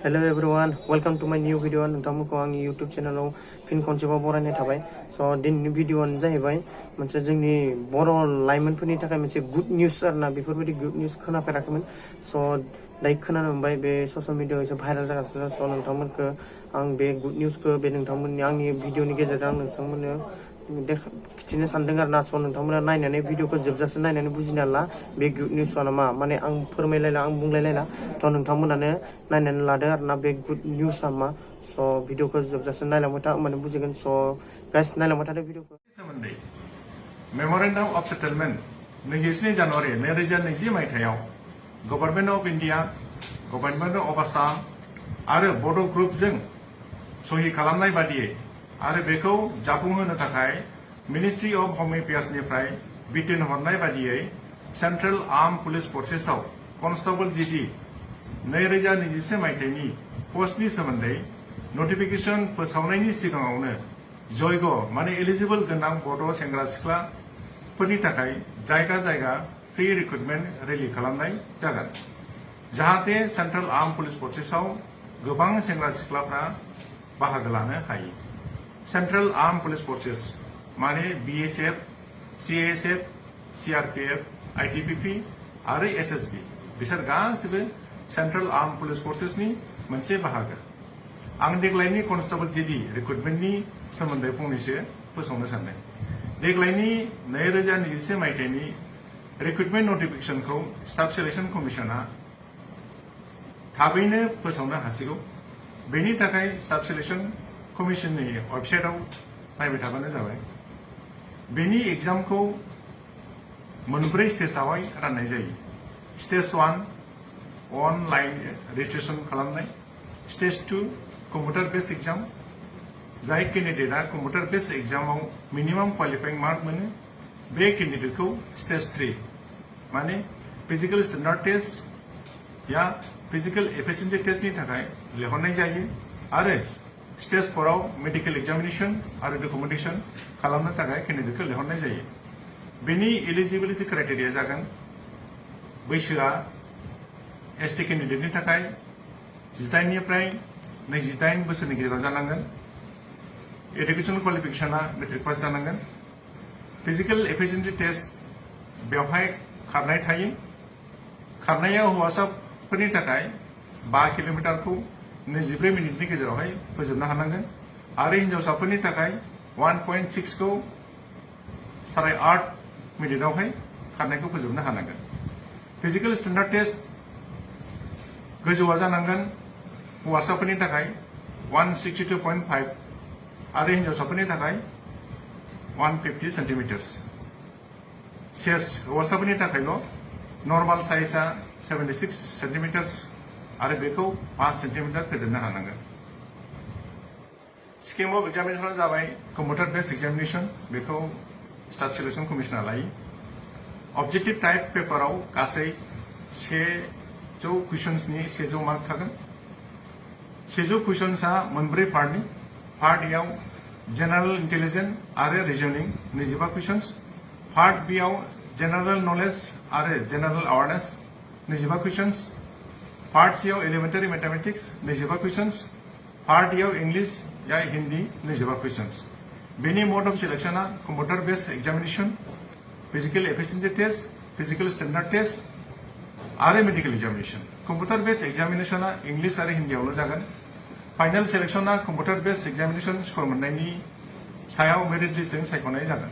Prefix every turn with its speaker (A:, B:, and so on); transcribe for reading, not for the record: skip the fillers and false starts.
A: Hello everyone, welcome to my new video. नोंथांमोनखौ आंनि YouTube चेनेलाव फिन खनसेबाव बरायनाय थाबाय। दिनैनि भिडिअ'आनो जाहैबाय मोनसे जोंनि बर' लाइमोनफोरनि थाखाय मोनसे गुड निउस आरोना बेफोरबायदि गुड निउस खोनाफेराखैमोन। दायो खोनानो मोनबाय बे ससियेल मिडियाआव एसे भाइरेल जागासिनो। नोंथांमोनखौ आं बे गुड निउसखौ बे नोंथांमोननि आंनि भिडिअ'नि गेजेरजों नोंथांमोननो खिथिनो सानदों आरोना। नोंथांमोना नायनानै भिडिअ'खौ जोबजासे नायनानै बुजिना ला बे गुड निउसआ मा माने आं फोरमायलायला आं बुंलायलायला नोंथांमोनानो नायनानै लादो आरोना बे गुड निउसआ मा। भिडिअ'खौ जोबजासे नायलांबाय था होमबानो बुजिगोन। गाइस नायलांबाय थादो भिडिअ'खौ।
B: सोमोन्दै मेम'रेन्डाम अफ सेटलमेन्ट 27 जानुवारि 2020 मायथाइयाव government of India, government of Assam आरो बड' ग्रुपजों सहि खालामनाय बादियै आरो बेखौ जाफुंहोनो थाखाय मिनिस्ट्रि अफ हम एफेयार्सनिफ्राय बिथोन हरनाय बादियै सेन्ट्रेल आर्म पुलिस फर्सेसआव कनस्टेबल जिडि 2021 मायथाइनि पस्टनि सोमोन्दै नटिफिकेसन फोसावनायनि सिगाङावनो जयग माने एलिजिबल गोनां बड' सेंग्रा सिख्लाफोरनि थाखाय जायगा जायगा फ्रि रिक्रुटमेन्ट रेलि खालामनाय जागोन, जाहाथे सेन्ट्रेल आर्म पुलिस फर्सेसआव गोबां सेंग्रा सिख्लाफ्रा बाहागो लानो हायो। सेन्ट्रेल आर्म पुलिस फर्सेस माने BSF, CASF, CRPF, ITBP आरो SSB बिसोर गासिबो सेन्ट्रेल आर्म पुलिस फर्सेसनि मोनसे बाहागो। आं देग्लायनि कनस्टेबल जिडि रिक्रुटमेन्टनि सोमोन्दै फंनैसो फोसावनो सानदों। देग्लायनि 2021 मायथाइनि रिक्रुटमेन्ट नटिफिकेसनखौ स्टाफ सिलेक्शन कमिसना थाबैनो फोसावनो हासिगौ। बेनि थाखाय स्टाफ सिलेक्शन कमिसननि वेबसाइटआव नायबाय थाबानो जाबाय। बेनि एग्जामखौ मोनब्रै स्टेजावहाय राननाय जायो। स्टेज 1 अनलाइन रेजिस्ट्रेशन खालामनाय, स्टेज 2 कम्पिउटार बेस्ड एग्जाम, जाय केन्डिडेटआ कम्पिउटार बेस्ड एग्जामाव मिनिमाम क्वालिफाइं मार्क मोनो बे केन्डिडेटखौ स्टेज 3 माने फिजिकल स्टेन्डार्ड टेस्ट या फिजिकल एफिशिएन्सि टेस्टनि थाखाय लिंहरनाय जायो आरो स्टेज 4 आव मेडिकेल एग्जामिनेशन आरो डकुमेन्टेशन खालामनो थाखाय केन्डिडेटखौ लिंहरनाय जायो। बेनि एलिजिबिलिटि क्राइटेरिया जागोन बैसोआ ST केन्डिडेटनि थाखाय 18 निफ्राय 28 बोसोरनि गेजेराव जानांगोन, एडुकेशनल क्वालिफिकेशना मेट्रिक पास जानांगोन, फिजिकल एफिशिएन्सि टेस्ट बेवहाय खारनाय थायो। खारनाया हौवासाफोरनि थाखाय 5 किल'मिटारखौ 24 मिनिटनि गेजेरावहाय फोजोबनो हानांगोन आरो हिन्जावसाफोरनि थाखाय 1.6 खौ 8.5 मिनिटआवहाय खारनायखौ फोजोबनो हानांगोन। फिजिकल स्टेन्डार्ड टेस्ट गोजौआ जानांगोन हौवासाफोरनि थाखाय 162.5 आरो हिन्जावसाफोरनि थाखाय 150 सेन्टिमिटार्स। सेस हौवासाफोरनि थाखायल' नर्माल साइजआ 76 सेन्टिमिटार्स आरो बेखौ 5 सेन्टिमिटार फेदेरनो हानांगोन। स्किम अफ एग्जामिनेशना जाबाय कम्पिउटार बेस्ड एग्जामिनेशन, बेखौ स्टाफ सिलेक्शन कमिसना लायो। अबजेक्टिभ टाइप पेपाराव गासै 100 कुइसन्सनि 100 मार्क थागोन। 100 कुइसन्सआ मोनब्रै पार्टनि। पार्ट एआव जेनेरेल इन्टेलिजेन्स आरो रिजनिं 25 कुइसन्स, पार्ट बिआव जेनेरेल नलेज आरो जेनेरेल अवेयारनेस 25 कुइसन्स, पार्ट सिआव एलिमेन्टारि मेथामेटिक्स 25 कुइसन्स, पार्ट एआव इंलिश या हिन्दी 25 कुइसन्स। बेनि मोड अफ सिलेक्शना computer based examination, physical efficiency test, physical standard test आरो मेडिकेल एग्जामिनेशन। कम्पिउटार बेस्ड एग्जामिनेशना इंलिश आरो हिन्दीआवल' जागोन। फाइनाल सिलेक्शना कम्पिउटार बेस्ड एग्जामिनेशन स्कर मोननायनि सायाव मेरिट लिस्टजों सायख'नाय जागोन।